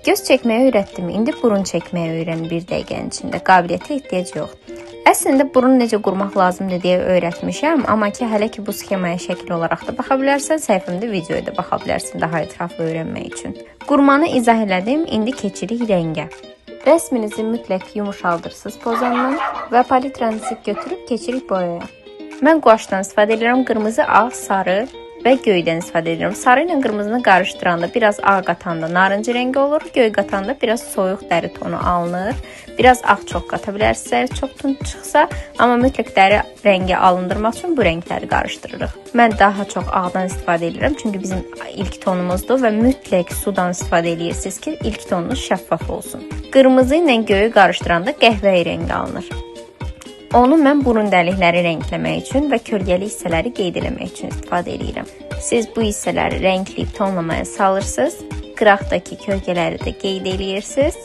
Göz çəkməyi öyrətdim. İndi burun çəkməyi öyrən bir dəqiqənin içində. Qabiliyyətə ehtiyac yoxdur. Əslində burun necə qurmaq lazımdır deyə öyrətmişəm, amma ki hələ ki bu sxemaya şəkil olaraq da baxa bilərsən, səhifəmdə videoya da baxa bilərsən daha ətraflı öyrənmək üçün. Qurmanı izah elədim, indi keçirik rəngə. Rəsminizi mütləq yumuşaldırsınız pozandan və palitranızı götürüb keçirik boyaya. Mən guaşdan istifadə edirəm, qırmızı, ağ, sarı və göydən istifadə edirəm. Sarı ilə qırmızını qarışdıranda biraz ağ qatanda narıncı rəngi olur, göy qatanda biraz soyuq dəri tonu alınır. Biraz ağ çox qata bilərsiniz, çox tund çıxsa, amma mütləq dəri rəngi alındırmaq üçün bu rəngləri qarışdırırıq. Mən daha çox ağdan istifadə edirəm, çünki bizim ilk tonumuzdur və mütləq sudan istifadə edirsiniz ki, ilk tonunuz şəffaf olsun. Qırmızı ilə göyü qarışdıranda qəhvəyi rəngi alınır. Onu mən burun dəlikləri rəngləmək üçün və kölgəli hissələri qeyd eləmək üçün istifadə edirəm. Siz bu hissələri rəngləyib tonlamaya salırsınız, qıraqdakı kölgələri də qeyd eləyirsiniz.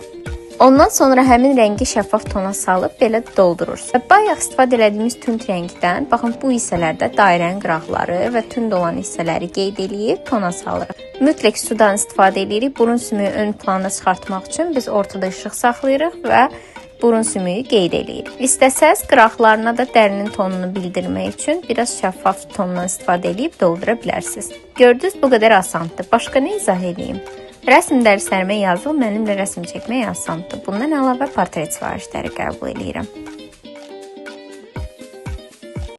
Ondan sonra həmin rəngi şəffaf tona salıb belə doldurursunuz. Və bayaq istifadə elədiyimiz tünd rəngdən, baxın bu hissələrdə dairənin qıraqları və tünd olan hissələri qeyd eləyib tona salırıq. Mütləq sudan istifadə eləyirik. Burun sümüyü ön plana çıxartmaq üçün biz ortada işıq saxlayırıq və burun sümüyü qeyd eləyirik. İstəsəz qıraqlarına da dərinin tonunu bildirmək üçün biraz şəffaf tondan istifadə eləyib doldura bilərsiniz. Gördünüz, bu qədər asandır. Başqa nə izah eləyim? Rəsm dərslərimə yazıl, mənimlə rəsm çəkmək asandır. Bundan əlavə portret sifarişləri qəbul eləyirəm.